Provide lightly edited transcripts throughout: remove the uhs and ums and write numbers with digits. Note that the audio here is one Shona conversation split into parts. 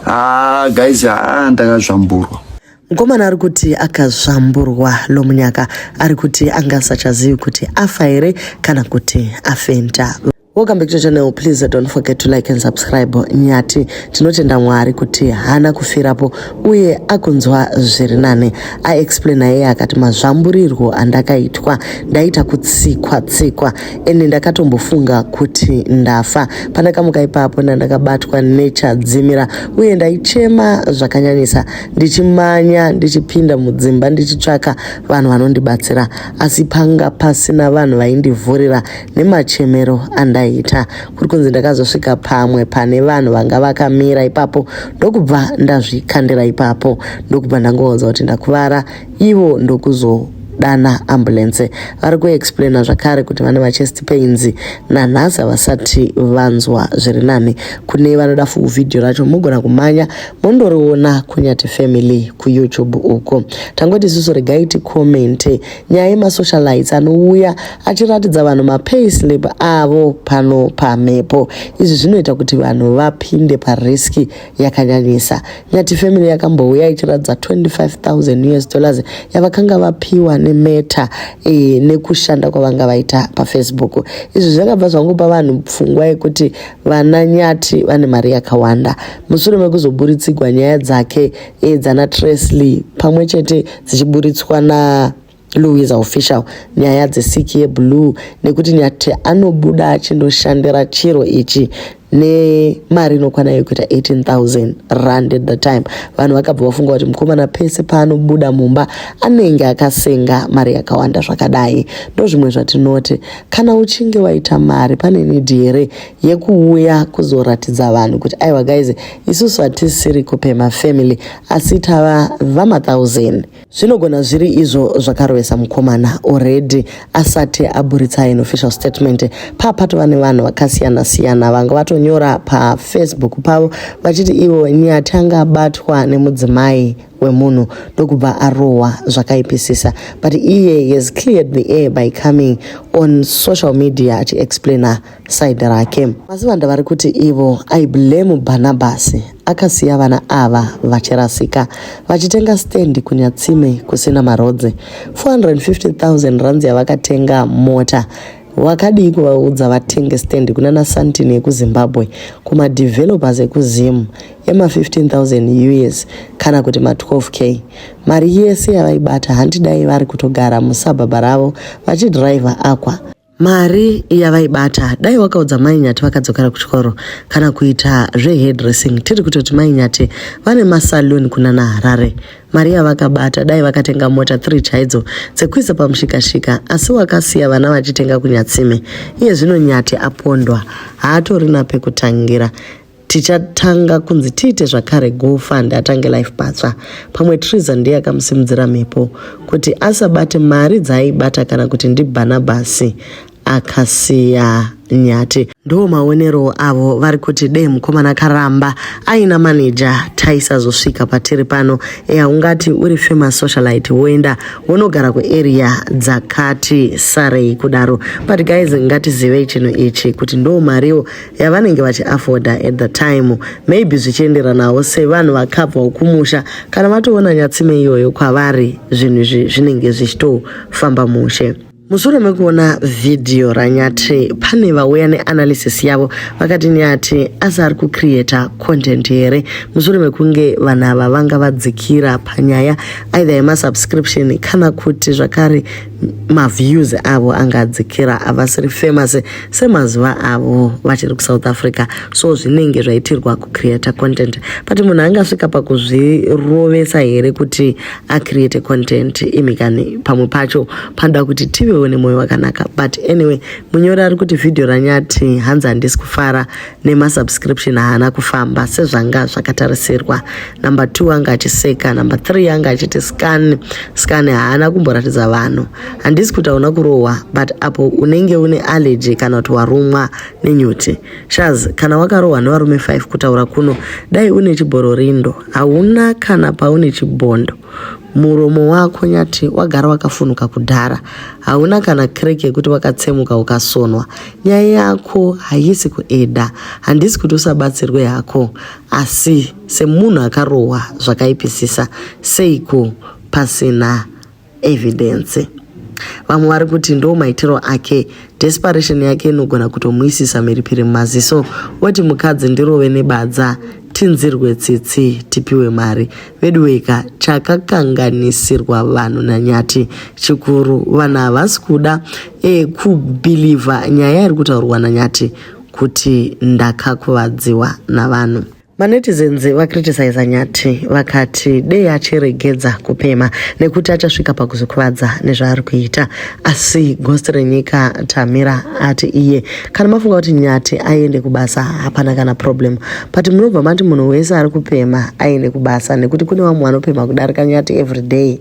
Ah guys, ah ndakazvamburwa. Mukomana ari kuti akazvamburwa Lomunyaka ari kuti anga asachazivi kuti afa here kana kuti afenta. Welcome back to the channel. Please don't forget to like and subscribe. Nyati tinotenda Mwari kuti haana kufirapo uye akunzwa zviri nane. Aexplaina iye akati mazvamburirwo andakaitwa ndaita kutsikwa tsikwa ende ndakatombofunga kuti ndafa. Pandakamuka ipapo ndandakabatwa nechadzimira uye ndaichema zvakanyanyisa ndichimanya ndichipinda mudzimba ndichitsvaka vanhu vanondibatsira asi panga pasina vanhu vaindivhurira nemachemero andaiita. Kuri kunzi ndakazosvika pamwe pane vanhu vanga vakamira ipapo ndokubva ndazvikandira ipapo ndokubva ndangoudza kuti ndakuvara ivo ndokuzodana ambulance. Vari kuexplaina zvakare kuti vane machest pains nanhasi havasati vanzwa zviri nani. Kune vanoda full video racho mugona kumanya mondoriona kuNyati Family kuYouTube uko. Tangoti isusu regai ticommente nyaya yemasocialites anouya achiratidza vanhu mapayslip avo pano pamhepo. Izvi zvinoita kuti vanhu vapinde parisk yakanyanyisa. Nyati Family yakambouya ichiratidza 25,000 US dollars yavakanga vapiwa neMeta nekushanda kwavanga vaita paFacebook. Izvi zvakabva zvangopa vanhu pfungwa yekuti vana Nyati vane mari yakawanda. Mushure mekuzoburitsigwa nyaya dzake dzana Tresley pamwe chete dzichiburitswa na Louisa Official, nyaya dzesiki yeblue nekuti Nyati anobuda achindoshandira chiro ichi nemari inokwana yekuita 18,000 rand at the time, vanhu vakabva vafunga kuti mukomana pese paanobuda mumba anenge akasenga mari yakawanda zvakadai. Ndo zvimwe zvatinoti kana uchinge waita mari, pane need here yekuuya kuzoratidza vanhu kuti aiwa guys, isusu hatisiri kupema family asi tava vama1000? Zvinogona zviri izvo zvakarovesa mukomana. Already asati aburitsa an official statement, papatova nevanhu vakasiyana-siyana vanga vatonyora paFacebook pavo vachiti ivo Nyati anga abatwa nemudzimai wemunhu ndokubva arohwa zvakaipisisa, but iye has cleared the air by coming on social media achiexplaina side rake. Masivanda vari kuti ivo I blame Barnabas, akasiya vana ava vachirasika vachitenga stand kuNyatsime kusina maroads. 450,000 rands yavakatenga mota, wakadii kuvaudza vatenge stand kunana Santini yekuZimbabwe, kumadevelopers ekuZim ema15,000 US kana kuti ma12K? Mari yese yavaibata handidai vari kutogara musuburb ravo vachidhiraivha aqua. Mari yavaibata dai wakaudza Mai Nyati vakadzokera kuchikoro kana kuita zvehairdressing. Tiri kutoti Mai Nyati vane masalon kunana Harare. Mari yavakabata dai vakatenga mota 3 chaidzo dzekuisa pamushikashika, asi wakasiya vana vachitenga kuNyatsime. Iye zvino Nyati apondwa, haatorina pekutangira. Tichatanga kunzi tiite zvakare GoFund atange life patsva. Pamwe Triza ndiye akamusimudzira mhepo kuti asabate mari dzaaibata, kana kuti ndiBhanabhasi akasiya Nyati. Ndo maonero avo. Vari kuti dei mukomana karamba aina maneja taisazosvika patiri pano. Eya, ungati uri famous socialite woenda wonogara kuarea dzakati sarei kudaro, but guys, ngatizivei chinhu ichi kuti ndo mariwo yavanenge vachiafforda at the time. Maybe zvichienderanawo sevanhu vakabvawo kumusha, kana vatoona Nyatsime iyoyo kwavari zvinhu izvi zvinenge zvichitofamba mushe. Mushure mekuona vhidhiyo raNyati, pane vauya neanalysis yavo vakati Nyati asi ari kucreata content here mushure mekunge vanhu ava vanga vadzikira panyaya either yemasubscription kana kuti zvakare maviews avo anga adzikira, havasiri famous semazuva avo vachiri kuSouth Africa, so zvinenge zvaitirwa kucreata content. But munhu angasvika pakuzvirovesa here kuti acreate content? Imikani, pamwe pacho panoda kuti tivewo nemwoyo wakanaka. But anyway, munyori ari kuti vhidhiyo raNyati hanzi handisi kufara nemasubscription, haana kufamba sezvanga zvakatarisirwa. Number 2, anga achiseka. Number 3, anga achiti scan scan, haana kumboratidza vanhu. Handisi kuti hauna kurohwa but apo unenge une allergy kana kuti warumwa nenyuti. Shaz, kana wakarohwa nevarume 5 kutaura kuno dai une chibhororindo. Hauna kana paune chibhondo. Muromo wako Nyati wagara wakafunuka kudhara. Hauna kana crack yekuti wakatsemuka ukasonwa. Nyaya yako haisi kueda. Handisi kuti usabatsirwe hako asi semunhu akarohwa zvakaipisisa seiko pasina evidence. Vamwe vari kuti ndo maitiro ake, desperation yake inogona kutomuisisa mhiripiri mumaziso oti mukadzi ndirove nebadza tinzirwe tsitsi tipiwe mari. Veduweka chakakanganisirwa vanhu naNyati chikuru vanhu havasi kuda e, kubhilivha nyaya iri kutaurwa naNyati kuti ndakakuvadziwa navanhu. Manetizens vakritisiza Nyathi vakati dei achiregedza kupema nekuti achasvika pakuzvikuvadza nezvaari kuita. Asi ghost renyika Tamira ati iye kana mafunga kuti Nyathi aende kubasa hapana kana problem, but munobva mati munhu wese ari kupema aende kubasa nekuti kune vamwe vanopema kudarika Nyathi everyday.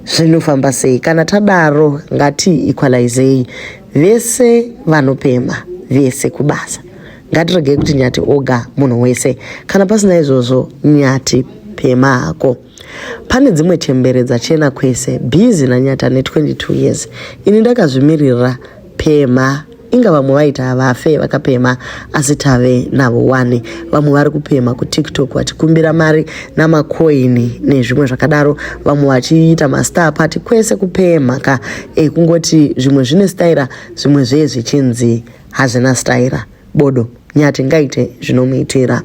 Zvinofamba sei kana tadaro? Ngati equalizei vese vanopema vese kubasa. Ngatiregei kuti Nyati oga, munhu wese. Kana pasina izvozvo, Nyati pema hako. Pane dzimwe chembere dzachena kwese bhizi naNyati ane 22 years. Ini ndakazvimirira pema. Inga vamwe vaita havafe vakapema asi tave navo wani. Vamwe vari kupema kuTikTok vachikumbira mari namakoini nezvimwe zvakadaro, vamwe vachiita mastar party kwese kupema ka. E, kungoti zvimwe zvine staira, zvimwe zvee zvichinzi hazvina staira. Bodo, Nyati ngaite zvinomuitira.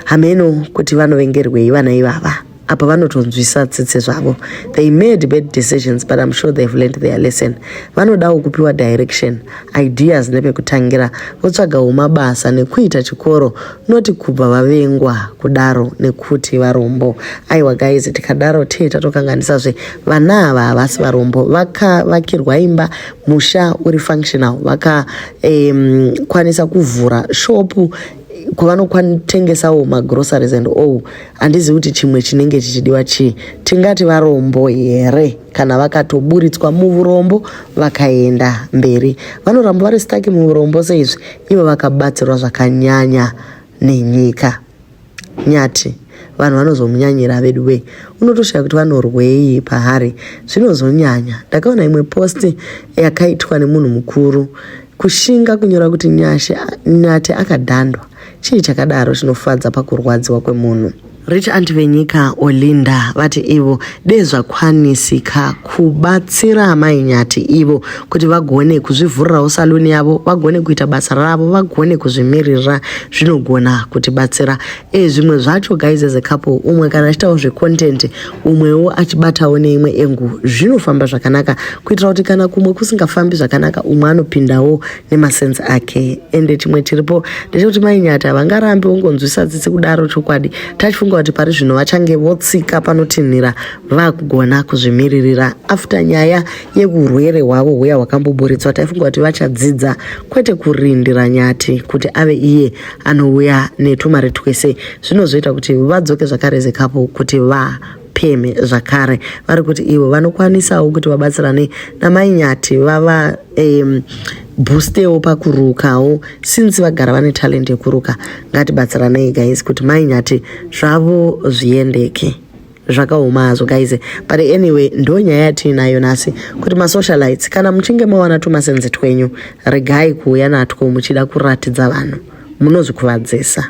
Hameno kuti vanovengerwei vana ivava apa vanotonzwisa tsitsi zvavo. They made bad decisions but I'm sure they've learned their lesson. Vanodawo kupiwa direction, ideas nepekutangira, votsvagawo mabasa nekuita chikoro, noti kubva vavengwa kudaro nekuti varombo. Aiwa guys, tikadaro tee tatokanganisazve. Vana ava havasi varombo, vakavakirwa imba, musha uri functional, vakakwanisa kuvhura shopu kwavanotengesawo magroceries and all. Handizivi kuti chimwe chinenge chichidiwa chii. Tingati varombo here kana vakatoburitswa muvurombo vakaenda mberi? Vanoramba vari stuck muvurombo seizvi ivo vakabatsirwa zvakanyanya nenyika. Nyati vanhu vanozomunyanyira vedu wee, unotoshaya kuti vanorwei paari zvinozonyanya. Ndakaona imwe post yakaitwa nemunhu mukuru kushinga kunyora kuti Nyati akadhandwa. Chii chakadaro chinofadza pakurwadziwa kwemunhu? Rich Aunt venyika Olinda vati ivo dei zvakwanisika kubatsira amai Nyati ivo kuti vagone kuzvivhurirawo saluni yavo, vagone kuita basa ravo, vagone kuzvimirira, zvinogona kutibatsira. E, zvimwe zvacho guys, as a couple, umwe kana achiitawo zvecontent, umwewo achibatawo neimwe angle, zvinofamba zvakanaka kuitira kuti kana kumwe kusingafambi zvakanaka, umwe anopindawo nemasense ake. Ende chimwe chiripo ndechekuti mai Nyati havangarambi vongonzwisa tsitsi kudaro. Chokwadi tachifunga kuti pari zvino vachange votsika panotinhira, vakugona kuzvimiririra after nyaya yeurwere hwavo huya hwakamboburitswa. Taifunga kuti vachadzidza, kwete kurindira Nyati kuti ave iye anouya netumari twese. Zvinozoita kuti vadzoke zvakare as a couple kuti vapeme zvakare. Vari kuti ivo vanokwanisawo kuti vabatsirane namai Nyati, vava boostewo pakurukawo since vagara vane talent yekuruka. Ngatibatsiranei guys kuti mai Nyati zvavo zviendeke. Zvakaoma hazvo guys, but anyway, ndo nyaya yatiinayo nhasi kuti masocialites, kana muchinge mawana tumasenzi twenyu, regai kuuya natwo muchida kuratidza vanhu, munozvikuvadzisa.